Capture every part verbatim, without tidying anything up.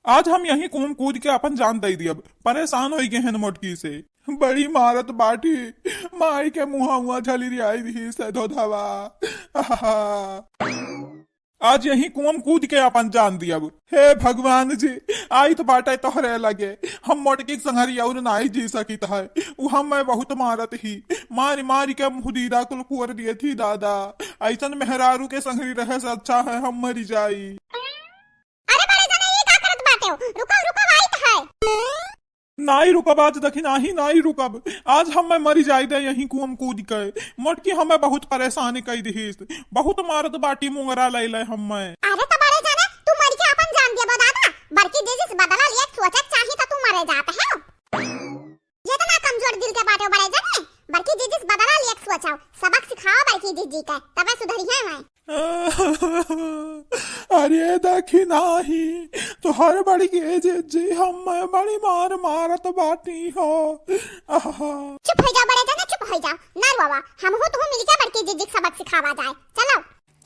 आज हम यहीं कूम कूद के अपन जान दइ दियब, परेशान होइ गए हैं मोटकी से। बड़ी मारत बाटी, माई के मुँहा उहाँ झलिरियाइ दिहिस धोधवा। आहा। आज यहीं कुआँ में कूद के अपन जान दियब। हे भगवान जी, आइत बाटे तोहरे लगे, हम मोटकी के संघरी अउर नाहीं जी सकित है। उ हम्मे बहुत मारत ही, मारि मारि के मुँह दीदा कुल फोर दियत ही दादा। अइसन मेहरारू के संघरी रहे से अच्छा है हम मरि जाई। अरे बड़े जने, ई का करत बाटे हो? रुको, रुको, आइत है। नाहीं रुकब आज दखिनाही, नाहीं रुकब। आज हम्मे मरि जाइदे यहीं कुआँ में कूद के। मोटकी हम्मे बहुत परेशान कइ दिहिस, बहुत मारत बाटी मुंगरा लइले हम्मे। अरे त बड़े जने, तू मरि के अपन जान देबो दादा? बड़की जीजी से बदला लिए सोचक चाही त तू मरे जात है। जितना कमजोर दिल के बाटे हो बड़े जने, बड़की जीजी से बदला लिए सोचाओ, सबक सिखाओ बड़की जीजी के, तबे सुधरिहे मैं। अरे दखिनाही, तोहर बड़की जीजी हम्मे बड़ी मार मारत बाटी हो। आहा। चुप होइ जाओ बड़े जने, चुप होइ जाओ। ना रोवा, हमहू तुहू मिलके बड़की जीजी के सबक सिखावा जाए। चलो।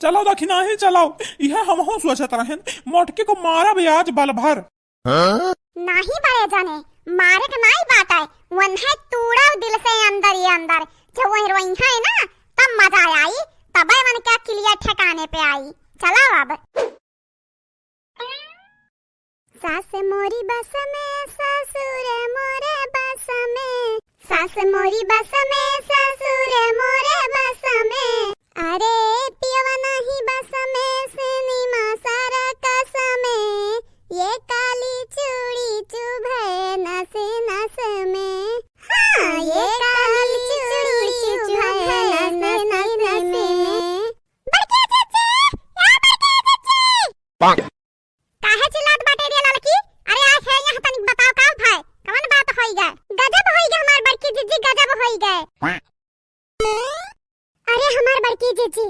चलो दखिनाही, चलो। इहे हमहू सोचत रहेन, मोटकी को मारब आज बल भर। हाँ? नाहीं बड़े जने, मारे के नाहीं बाटे, वन्हे तूड़ो दिल से अंदर ही अंदर। जब वही रोइहैं ना, तब मजा आई, तबे मन का clear ठिकाने पे आई। चलो अब। सास मोरी बस में, ससुर मोरे बस में, सास मोरी बस में, ससुर मोरे बस में। अरे पियवा नाही बस में, सिनेमा सर्कस में, ये काली चूड़ी चुभे नस नस में। हाँ, ये काली चूड़ी चुभे नस नस में। बड़की जीजी, ए बड़की जीजी। काहे चिल्लात बाटे रे ललकी? अरे आय है यहाँ तनिक बताओ का भय? कवन बात होई गए? गजब होई गए हमार बड़की जीजी, गजब होई गए। अरे हमार बड़की जीजी,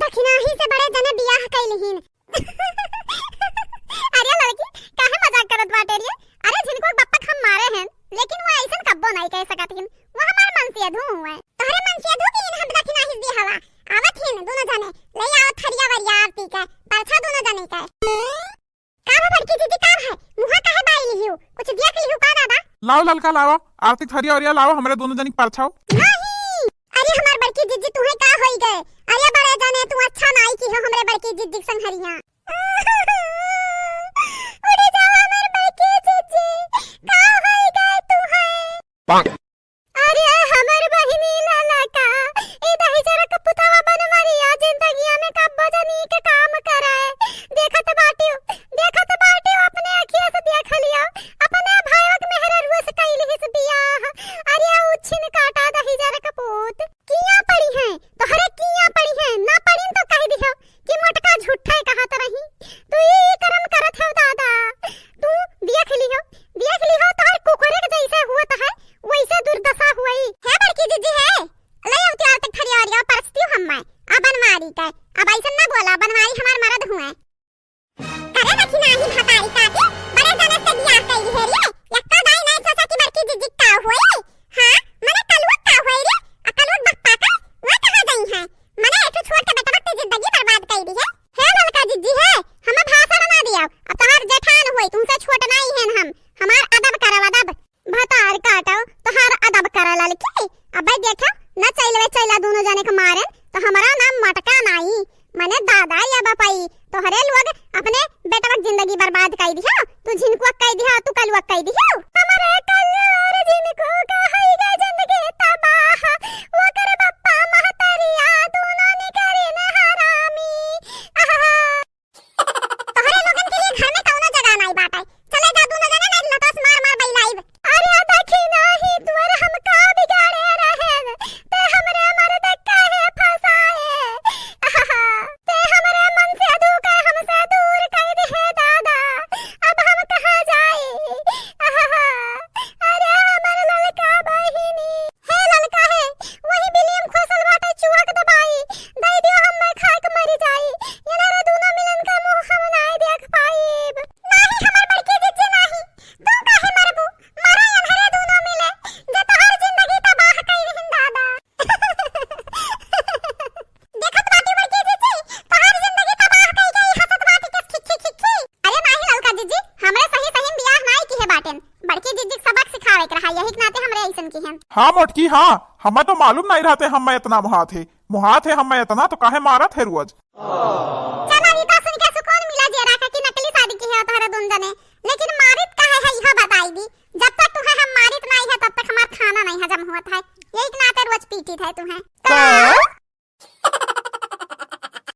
दखिनाही से बड़े जने बियाह कइ लिहिन। अरे ललकी, काहे मजाक करत बाटे रे? अरे झिनको बप्पक हम मारे हैं, लेकिन वो अइसन कब्बो नाहीं कह सकत हिन। वो हमार मनसेधू हुए। तोहरे मनसेधू के इन्हन दखिनाही से बियाह हवा। आवत हिन दुनो जने, ले आओ थरिया वरिया आरती के, परछा दुनो जने के। का बा बड़की जीजी, का है? मुँहा काहे बाई लिहियो? कुछ देख लिहियो का दादा? लाओ ललका, लाओ, आरती थरिया वरिया लाओ, हमरे दुनो जने के परछाओ। नहीं, अरे हमार बड़की जीजी तुहे का होई गए? अरे बड़े जने तू अच्छा नाहीं किहो हमरे बड़की जीजी के संघरिया। उड़ जाओ हमार बड़की जीजी, का होई गए तुहे? अरे हमर बहिनी ललका, ई दहिजरा के पुतवा बनवरिया जिंदगिया में कब्बो जनी के काम करे। देखत बाटियो, देखत बाटियो, अपने अखिया से देख लियो, अपने भाईवा के मेहररुआ से कइली हिस बियाह। अरे उछिन काटा दहिजरा के पूत, किया पड़ी है, तोहरे किया पड़ी है, ना पड़ी तो कह दिहो। कि मोटका झूठे कहत रही। तू ई करम करत हव दादा। तू देख लिहो, देख लिहो, तोहर कुकुरे के जैसे होत है, वैसे दुर्दशा हुई। हे बड़की जीजी हे, ले अवती आल तक थरिया वरिया परसती हूँ हम मैं। अब बनवारी के, अब अइसन ना बोला, बनवारी हमार मरद हुए। करे रखी नाही भतारी काकी, बड़े जने से बियाह कइली है रे। यक्का दाई नहीं सोचा कि बड़की जीजी का होई। हाँ, मने कलुआ का होई रे, आ कलुआ बप्पा का, वह कहाँ गई है? मने एक ठो छोट के बेटवा के जिंदगी बर्बाद कइ दी है। हे ललका जीजी हे, हमें भाषण ना दियाओ। अब तोहार जेठान होई, तुमसे छोट नाहीं हैं हम। हमार अदब करव, अदब। भतार काटो, तोहार अदब करा ललकी। अबे देखो, न चैलवे चैला दोनों जने के मारेन, तो हमारा नाम मटका नाहीं। मने दादा या बपाई, तोहरे लोग अपने बेटवा के जिंदगी बर्बाद कइ दिहो। तू झिनकुआ कइ दिहो, तू कलुआ कइ दिहो। हमरे कल्लू और झिनकू का हई गए जिंदगी तबाह। ओकर बप्पा महतरिया दोनों निकरे न हरामी। आहा। तोहरे लोगन के लिए घर में कौनो जगह नाई बाटे। चले जा दोनों जने, नाई लतोस मार मार बैलाइब। अरे देखी नाही तोर हम का बिगाड़े रहेन, ते हमरे मर्द काहे फंसाए। आहा। ते हमरे मनसेधू के हमसे दूर कइ दिहे दादा, अब हम कहाँ जाई? आहा, अरे हमर ललका हैं। हाँ मोटकी, हाँ, हमें तो मालूम नहीं रहते, हमें इतना मोहात है, मोहात है हमें इतना, तो काहे मारत है रोज? चला, ई तो सुन के सुकून मिला जेरा का कि नकली शादी की है तोहरे दुन जने, लेकिन मारित काहे है, यह बताई दी। जब तक तुहे हम मारित नहीं है, तब तक हमार खाना नहीं हजम होत है। यही के नाते रोज पीटित है तुहे। का?